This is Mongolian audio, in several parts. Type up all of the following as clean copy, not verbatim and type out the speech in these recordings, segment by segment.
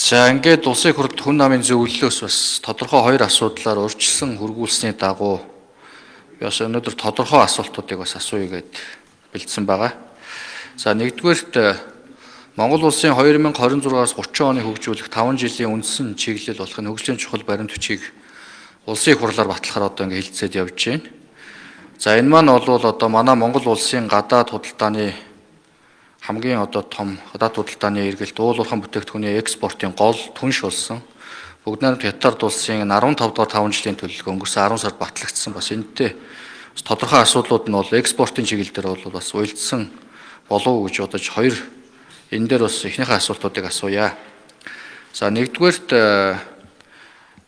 За, ингээд улсын хурлд хүн намын зөвлөлөөс бас тодорхой хоёр асуудлаар урьдчилан хүргүүлсэний дагуу би бас өнөөдөр тодорхой асуултуудыг бас асууя гэд бэлдсэн байгаа. За, нэгдүгээрт Монгол улсын 2026-аас 30 оны хөгжүүлэх 5 жилийн үндсэн чиглэл болох нь хөгжлийн чухал баримт бичгийг улсын хурлаар батлахаар одоо ингээд хэлэлцээд явж байна. За, энэ маань бол одоо манай Монгол улсын гадаад худалдааны хамгийн одоо том гадаад худалдааны эргэлт, уул уурхайн бүтээгдэхүүний экспортын гол түнш болсон. Бүгд найрамдах Хятад улсын 15 дугаар 5 жилийн төлөвлөгөө өнгөрсөн 10 сард батлагдсан. Бас энэтэй тодорхой асуудлууд нь бол экспортын чиглэл дээр бол бас уялдсан болов уу гэж бодож хоёр энэ дээр бас эхнийхээ асуултуудыг асууя. За, нэгдүгээрт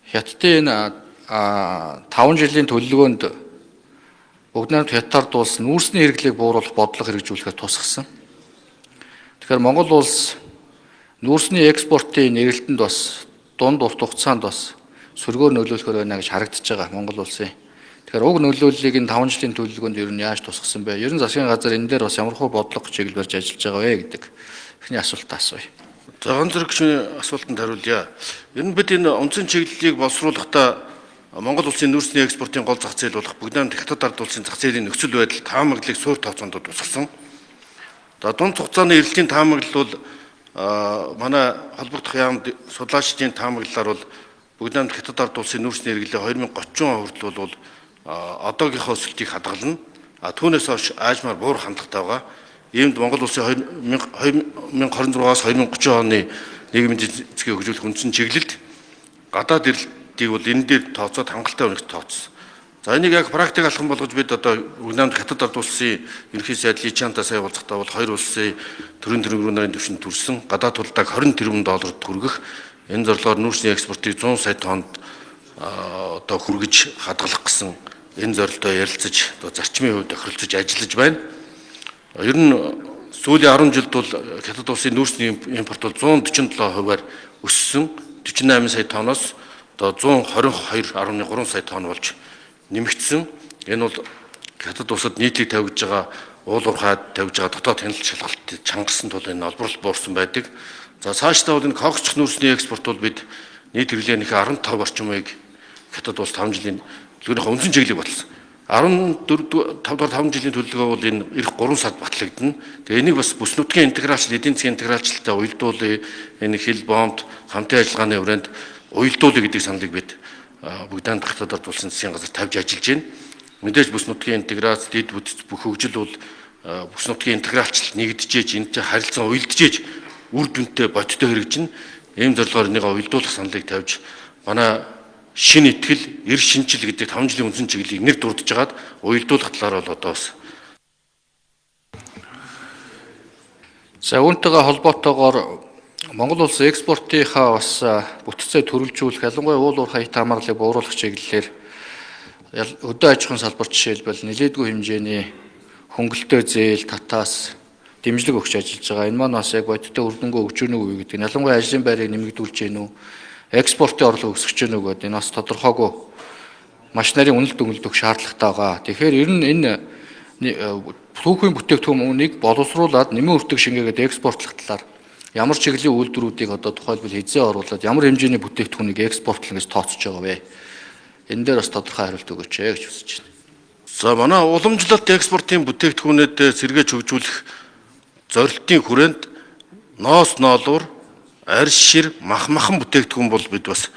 Хятадын энэ 5 жилийн төлөвлөгөөнд бүгд найрамдах Хятад улс нүүрсний хэрэглээг бууруулах бодлого хэрэгжүүлэхээр тусгасан. Тэгэхээр Монгол улс нүүрсний экспортын эргэлтэнд бас дунд урт хугацаанд бас сөргөөр нөлөөлөхөр байна гэж харагдаж байгаа Монгол улсын. Тэгэхээр уг нөлөөллийг энэ 5 жилийн төлөвлөгөөнд ер нь яаж тусгасан бэ? Ер нь засгийн газар энэ дээр бас ямар хөө бодлого чиглэл барьж ажиллаж байгаа вэ гэдэг эхний асуултаа асууя. За, гон зэрэг гишүүний асуултанд хариулъя. Ер нь бид энэ үндсэн чиглэлийг боловсруулахдаа Монгол улсын нүүрсний экспортын гол зах зээл болох Бүгд найрамдах Хятад ард улсын зах зээлийн нөхцөл байдал таамаглалыг суур тооцоонд тусгасан. За, дунд хугацааны эрэлтийн таамаглал бол манай холбогдох яамд судлаачдын таамаглалаар бол Бүгд найрамдах Хятад ард улсын нүүрсний хэрэглээ 2030 он хүртэл бол одоогийнхоо өсөлтийг хадгална. А түүнээс хойш аажмаар буурах хандлагатай байгаа. Иймд Монгол улсын 2026-аас 2030 оны нийгмийн эдийн засгийг хөгжүүлэх үндсэн чиглэлд гадаад эрэлтийг бол энэ дээр тооцоод хангалттай үнэгт тооцсон. За, энийг яг практик алхам болгож бид одоо Бүгд найрамдах Хятад ард улсын ерөнхий сайд Ли Чантай сая уулзахдаа бол хоёр улсын төрийн тэргүүн нарын түвшинд төрсэн гадаад худалдааг 20 тэрбум долларт хүргэх энэ зорилгоор нүүрсний экспортыг 100 сая тоннд одоо хүргэж хадгалах гэсэн энэ зорилттой ярилцаж, одоо зарчмын хувьд тохиролцож ажиллаж байна. Ер нь сүүлийн 10 жилд бол Хятад улсын нүүрсний импорт бол 147%-аар өссөн. 48 сая тонноос одоо 122.3 сая тонн болж нэмэгдсэн. Энэ бол Хятад улсад нийтлэг тавигдж байгаа уул уурхайд тавьж байгаа дотоод хяналт шалгалт чангарсан тул энэ олборлол буурсан байдаг. За, цаашдаа бол энэ коксч нүүрсний экспорт бол бид нийт хэрэглээнийхээ 15 орчмыг Хятад улс 5 жилийн төлөвлөгөөнийхөө үндсэн чиглэлийг баталсан. 14 5 дугаар 5 жилийн төлөвлөгөө бол энэ ирэх 3 сард батлагдана. Тэгээ энийг бас бүс нутгийн интеграцийн эдийн засгийн интеграцтай уялдуулъя, энэ хил бомб хамтын ажиллагааны хүрээнд уялдуулъя гэдэг саналыг бид Бүгд найрамдах Хятад ард улсын засгийн газар тавьж ажиллаж байна. Мэдээж бүс нутгийн интеграц, дэд бүтэц бүх хөгжил бол бүс нутгийн интегралчлалт нэгдэжээж, энэтэй харилцан уялдажээж үр дүнтэй бодиттой хэрэгжинэ. Ийм зорилгоор энийг уялдуулах саналыг тавьж манай шинэ итгэл, эр шинжил гэдэг 5 жилийн үндсэн чиглэлийг нэр дурдж хагаад уялдуулах талаар бол одоо бас. За, үүнтэйгээ холбоотойгоор Монгол улс экспортынхаа бас бүтцээ төрөлжүүлэх, ялангуяа уул уурхай хит хамаарлыг бууруулах чиглэлээр хөдөө аж ахуйн салбар жишээлбэл нэлээдгүй хэмжээний хөнгөлөлтөө зээл, татаас дэмжлэг өгч ажиллаж байгаа. Энэ маань бас яг бодиттой үр дүнгээ өгч гэнэ үү гэдэг нь, ялангуяа ажлын байрыг нэмэгдүүлж гэнэ үү, экспортын орлого өсгөж гэнэ үү гэдэг энэ бас тодорхойгүй маш нарийн үнэлт дүгнэлт өгөх шаардлагатай байгаа. Тэгэхээр ер нь энэ түүхийн бүтээгдэхүүнийг боловсруулад нэмэн өртөг шингээгээд экспортлох талаар ямар чиглэлийн үйлдвэрүүдийг одоо тухайлбал хэзээ оруулаад ямар хэмжээний бүтээгдэхүүнийг экспортлно гэж тооцож байгаа вэ? Энэ дээр бас тодорхой хариулт өгөөч гэж хүсэж байна. За, манай уламжлалт экспортын бүтээгдэхүүнүүд сэргээж хөгжүүлэх зорилтын хүрээнд ноос ноолуур, арь шир, мах махан бүтээгдэхүүн бол бид бас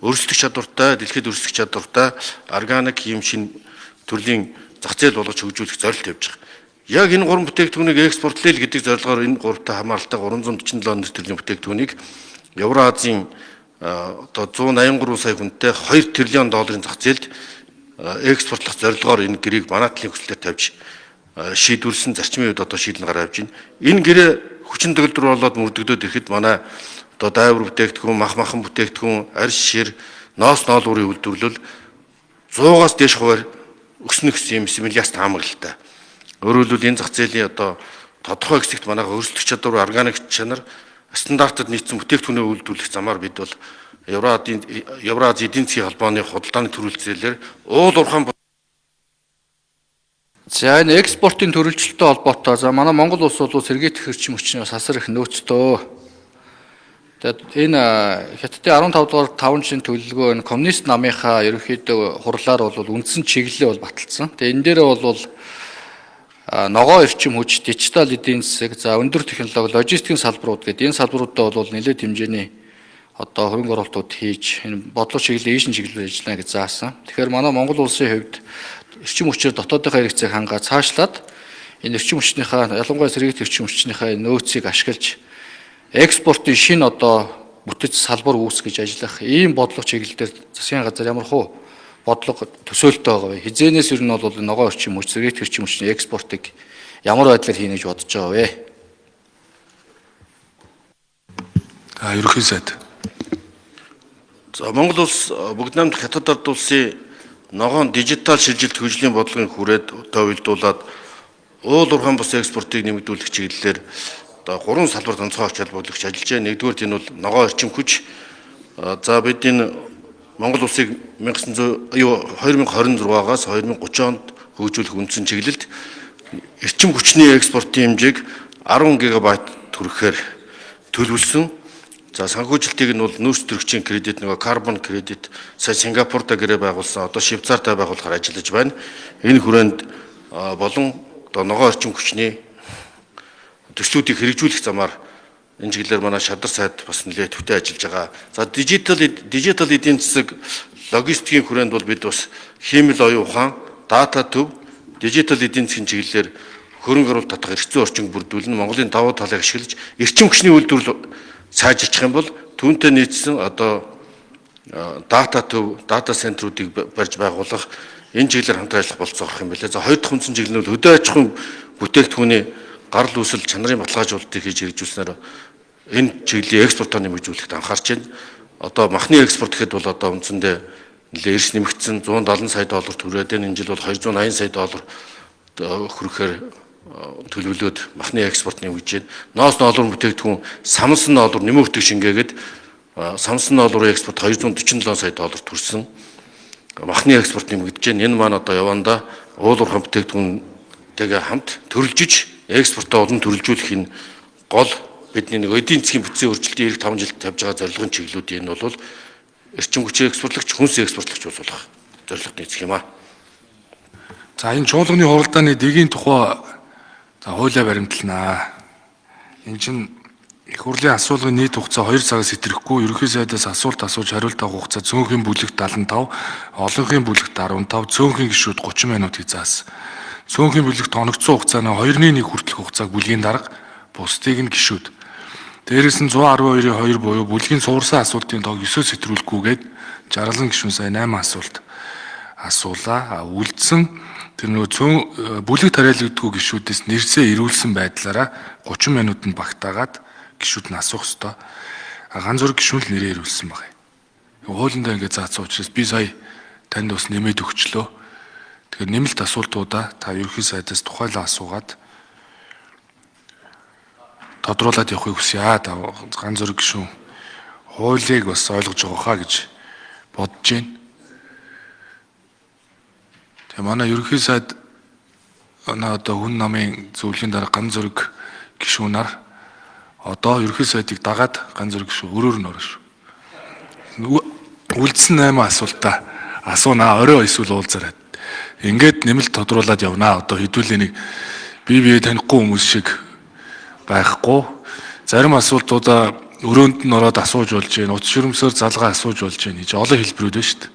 өрсөлдөх чадвартай, дэлхийд өрсөлдөх чадвартай органик юм шин төрлийн зах зээл болгож хөгжүүлэх зорилт тавьж байгаа. Яг энэ гурван бүтээгдэхүүнийг экспортлъя л гэдэг зорилгоор энэ гуравтай хамааралтай 347 нэр төрлийн бүтээгдэхүүнийг Евроазийн одоо 183 сая хүнтэй 2 триллион долларын зах зээлд экспортлох зорилгоор энэ гэрээг манай талын хүслээр тавьж шийдвэрлсэн, зарчмын үед одоо шийдэл гараа явж байна. Энэ гэрээ хүчин төгөлдөр болоод мөрдөгдөд ирэхэд манай одоо дайвар бүтээгдэхүүн, мах махан бүтээгдэхүүн, арь шир, ноос ноолуурын үйлдвэрлэл 100-аас дээш хувиар өснө гэсэн юм симуляц таамаглалтай. Өөрөөр хэлбэл энэ зах зээлийн одоо тодорхой хэсэгт манай өрсөлдөх чадвар, органик чанар, стандартад нийцсэн бүтээгдэхүүнээ үйлдвэрлэх замаар бид бол Еврази эдийн засгийн холбооны худалдааны төрөлцөөлөөр уул уурхайн За, энэ экспортын төрөлжлөлтөй холбоотой, за, манай Монгол улс бол сэргийтэх эрчим хүчний бас асар их нөөцтэй. Тэгээд энэ Хятадын 15 дугаар 5 жилийн төлөвлөгөө энэ коммунист намынхаа ерөнхийдөө хурлаар бол үндсэн чиглэлээ бол баталсан. Тэгээд энэ дээрээ бол ногоо эрчим хүч, дижитал эдийн засаг, за өндөр технологи, логистикийн салбарууд гэдэг энэ салбаруудад бол нэлээд хэмжээний одоо хөрөнгө оруулалтууд хийж энэ бодлого чиглэлийн ийшин чиглэлээр ажиллана гэж заасан. Тэгэхээр манай Монгол улсын хувьд эрчим хүчээр дотоодынхаа хэрэгцээг хангаа цаашлаад энэ эрчим хүчнийхээ, ялангуяа сэргийт эрчим хүчнийхээ нөөцийг ашиглаж экспортын шинэ одоо бүтэц салбар үүсгэж ажиллах ийм бодлого чиглэл дээр засгийн газар ямар хуу бодлого төсөөлтөй байгаа вэ? Хэзээнээс ер нь бол ногоо эрчим хүч, сэргийт эрчим хүчний экспортыг ямар байдлаар хийнэ гэж бодож байгаа вэ? За, ерөнхий сайд. За, Монгол улс бүгд найрамдах Хятад ард улсын ногоон дижитал шилжилт хөгжлийн бодлогын хүрээд товлдуулаад уул уурхайн бус экспортыг нэмэгдүүлэх чиглэлээр одоо гурван салбар онцгой ач холбогдол өгч ажиллаж байна. Нэгдүгээр энэ бол ногоон эрчим хүч. За, бид энэ Монгол улсыг 1900 юу 2026-аас 2030 онд хөгжүүлэх үндсэн чиглэлд эрчим хүчний экспортын хэмжээг 10 гигабайт хүрэхээр төлөвлөсөн. За, санхүүжилтийг нь бол нөөц төрөгчийн кредит, нөгөө карбон кредит сая Сингапуртай гэрээ байгуулсан, одоо Швейцартай байгуулахаар ажиллаж байна. Энэ хүрээнд болон одоо ногоон эрчим хүчний төслүүдийг хэрэгжүүлэх замаар энэ чиглэлээр манай шадар сайд бас нэлээд төвтэй ажиллаж байгаа. За, дижитал эдийн засаг, логистикийн хүрээнд бол бид бас хиймэл оюун ухаан, дата төв, дижитал эдийн засгийн чиглэлээр хөрөнгө оруулалт татах эрх зүйн орчин бүрдүүлнэ. Монголын давуу талыг ашиглаж эрчим хүчний үйлдвэрлэл сайжирчих юм бол түүнтэй нийцсэн одоо дата төв, дата центруудыг барьж байгуулах энэ чиглэлээр хамтран ажиллах болцоох юм билээ. За, хоёр дахь үндсэн чиглэл нь хөдөө аж ахуйн бүтээгдэхүүний гарал үүсэл, чанарын баталгаажуулалтыг хийж хэрэгжүүлснээр энэ чиглэлийн экспортоо нэмэгдүүлэхэд анхаарч байна. Одоо махны экспорт гэхэд бол одоо үндсэндээ нэлээд эрс нэмэгдсэн, 170 сая доллар түрээд байна. Энэ жил бол 280 сая доллар хүрэхээр төлөвлөөд махны экспорт нэмэгдэж байна. Ноос ноолуур бүтээгдэхүүн, самсан ноолуур нэмэн өртөг шингээгээд самсан ноолуурын экспорт 247 сая доллар төрсөн. Махны экспорт нэмэгдэж байна. Энэ маань одоо явандаа уул уурхайн бүтээгдэхүүнтэйгээ хамт төрөлжиж экспортоо улам төрөлжүүлэх энэ гол бидний нэг эдийн засгийн бүтцийн өөрчлөлтийн ирэх 5 жилд тавьж байгаа зорилгын чиглэлүүд энэ бол эрчим хүчээр экспортлогч, хүнс экспортлогч улс болох зорилгот нийцэх юм аа. За, энэ чуулганы хуралдааны дэгийн тухай, за, хуулиа баримтланаа. Энэ чинь их хурлын асуулгын нийт хугацаа 2 цагаас хэтрэхгүй, ерөнхий сайдаас асуулт асууж хариулт авах хугацаа цөөнхийн бүлэгт 75, олонхын бүлэгт 15, цөөнхийн гишүүд 30 минутыг заасан. Цөөнхийн бүлэгт оногдсон хугацаа нь 2-ны 1 хүртэлх хугацааг бүлгийн дарга, бусдыг нь гишүүд. Дээрээс нь 112-ийн 2 буюу бүлгийн суурсан асуултын тоог 9-өөс хэтрүүлэхгүйгээд жаргалан гишүүн сая 8 асуулт асуулаа. Үлдсэн тэр нөгөө цөөн бүлэг тариалагдгүй гишүүдээс нэрсээ ирүүлсэн байдлаараа 30 минутанд багтаагаад гишүүд нь асуух ёстой. Ганц зураг гишүүн л нэрээ ирүүлсэн байгаа юм. Хуулиндаа ингээд заасан учраас би сая танд бас нэмээд өгчлөө. Тэгэхээр нэмэлт асуултуудаа та ерөнхий сайдаас тухайлан асуугаад тодруулаад явахыг хүсье. Та ганц зураг гишүүн хуулийг бас ойлгож байгаа хаа гэж бодож байна. Тэгээ манай ерөнхий сайд манай одоо хүн намын зөвлөлийн дараа ганц зураг гишүүнаар одоо ерөнхий сайдыг дагаад ганц зураг гишүүн өөрөөр нь орно шүү. Үлдсэн 8 асуултаа асуунаа, орой эсвэл уулзаарай. Ингээд нэмэлт тодруулаад явнаа. Одоо хэдүүлээ нэг бие бие танихгүй хүмүүс шиг байхгүй. Зарим асуултуудаа өрөөнд нь ороод асууж болж гин, утас шүрмсөөр залгаа асууж болж гин гэж олон хэлбэрүүд байна шүү дээ.